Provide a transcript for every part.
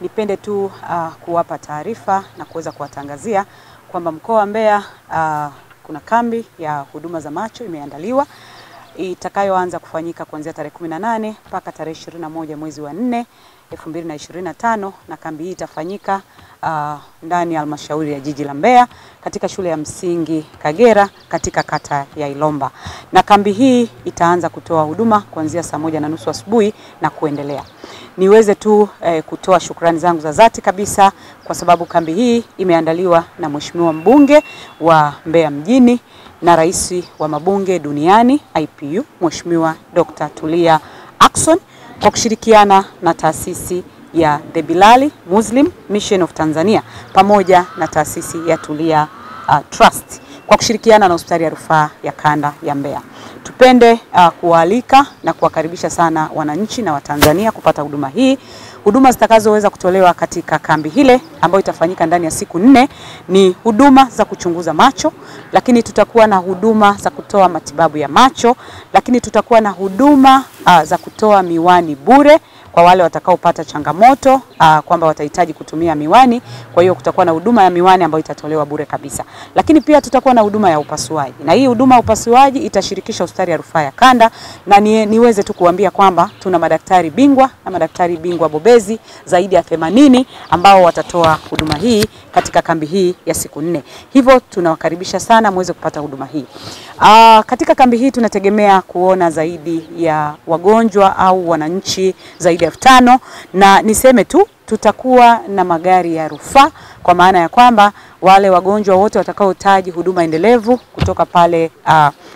Nipende tu kuwapa taarifa na kuweza kuwatangazia kwamba mkoa wa Mbeya kuna kambi ya huduma za macho imeandaliwa itakayoanza kufanyika kuanzia tarehe 18 mpaka tarehe 21 mwezi wa 4 2025, na kambi hii itafanyika ndani ya halmashauri ya jiji la Mbeya katika shule ya msingi Kagera katika kata ya Ilomba. Na kambi hii itaanza kutoa huduma kuanzia saa 1:30 asubuhi na kuendelea. Niweze tu kutoa shukrani zangu za dhati kabisa kwa sababu kambi hii imeandaliwa na Mheshimiwa mbunge wa Mbeya mjini na rais wa mabunge duniani IPU, Mheshimiwa Dr. Tulia Ackson, kwa kushirikiana na taasisi ya The Bilali Muslim Mission of Tanzania pamoja na taasisi ya Tulia Trust kwa kushirikiana na hospitali ya rufaa ya kanda ya Mbeya. Tupende kualika na kuwakaribisha sana wananchi na Watanzania kupata huduma hii. Huduma zitakazoweza kutolewa katika kambi hile ambayo itafanyika ndani ya siku 4 ni huduma za kuchunguza macho, lakini tutakuwa na huduma za kutoa matibabu ya macho, lakini tutakuwa na huduma za kutoa miwani bure kwa wale watakaopata changamoto kwamba watahitaji kutumia miwani. Kwa hiyo kutakuwa na huduma ya miwani ambayo itatolewa bure kabisa. Lakini pia tutakuwa na huduma ya upasuaji. Na hii huduma ya upasuaji itashirikisha hospitali ya rufaa ya kanda, na niweze tu kuambia kwamba tuna madaktari bingwa na madaktari bingwa bobezi zaidi ya 80 ambao watatoa huduma hii katika kambi hii ya siku 4. Hivyo tunawakaribisha sana muweze kupata huduma hii. Katika kambi hii tunategemea kuona zaidi ya wagonjwa au wananchi zaidi ya 5,000, na niseme tu tutakuwa na magari ya rufaa kwa maana ya kwamba wale wagonjwa wote watakaohitaji huduma endelevu kutoka pale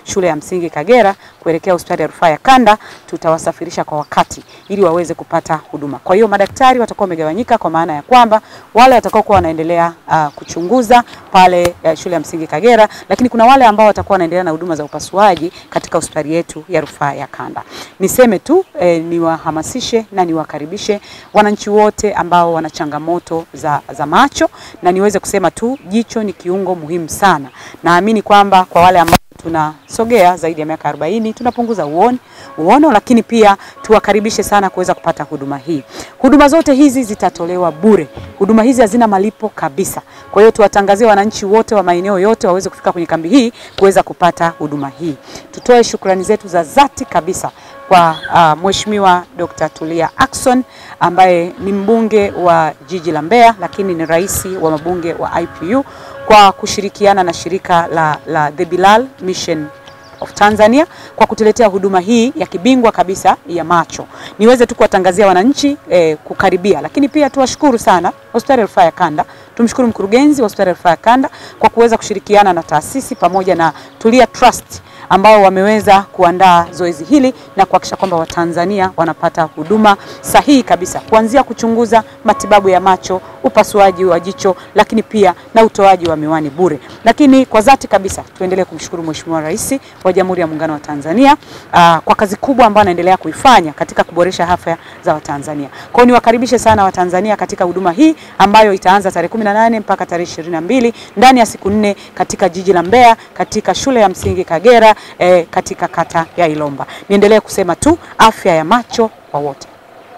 shule ya msingi Kagera kuelekea hospitali ya rufaa ya kanda tutawasafirisha kwa wakati ili waweze kupata huduma. Kwa hiyo madaktari watakuwa wamegawanyika kwa maana ya kwamba wale watakaokuwa wanaendelea kuchunguza pale shule ya msingi Kagera, lakini kuna wale ambao watakuwa wanaendelea na huduma za upasuaji katika hospitali yetu ya rufaa ya kanda. Niseme tu niwahamasishe na niwakaribishe wananchi wote ambao wana changamoto za macho, na niweze kusema tu jicho ni kiungo muhimu sana. Naamini kwamba kwa wale ambao tunasogea zaidi ya miaka 40 tunapunguza uono, lakini pia tuwakaribishe sana kuweza kupata huduma hii. Huduma zote hizi zitatolewa bure. Huduma hizi hazina malipo kabisa. Kwa hiyo tuwatangazie wananchi wote wa maeneo yote waweze kufika kwenye kambi hii kuweza kupata huduma hii. Tutoe shukrani zetu za dhati kabisa kwa Mheshimiwa Dr. Tulia Ackson ambaye ni mbunge wa jiji la Mbeya lakini ni rais wa mabunge wa IPU kwa kushirikiana na shirika la The Bilal Mission of Tanzania kwa kutuletea huduma hii ya kibingwa kabisa ya macho. Niweze tu kuwatangazia wananchi kukaribia, lakini pia tuwashukuru sana hospitali ya rufaa ya kanda. Tumshukuru mkurugenzi wa hospitali ya rufaa ya kanda kwa kuweza kushirikiana na taasisi pamoja na Tulia Trust ambao wameweza kuandaa zoezi hili na kuhakikisha kwamba Watanzania wanapata huduma sahihi kabisa kuanzia kuchunguza, matibabu ya macho, upasuaji wa jicho, lakini pia na utoaji wa miwani bure. Lakini kwa dhati kabisa tuendelee kumshukuru Mheshimiwa Rais wa Jamhuri ya Muungano wa Tanzania kwa kazi kubwa ambayo anaendelea kuifanya katika kuboresha afya za Watanzania. Kwa hiyo niwakaribishe sana Watanzania katika huduma hii ambayo itaanza tarehe 18 mpaka tarehe 22 ndani ya siku 4 katika jiji la Mbeya katika shule ya msingi Kagera katika kata ya Ilomba. Niendelee kusema tu afya ya macho kwa wote.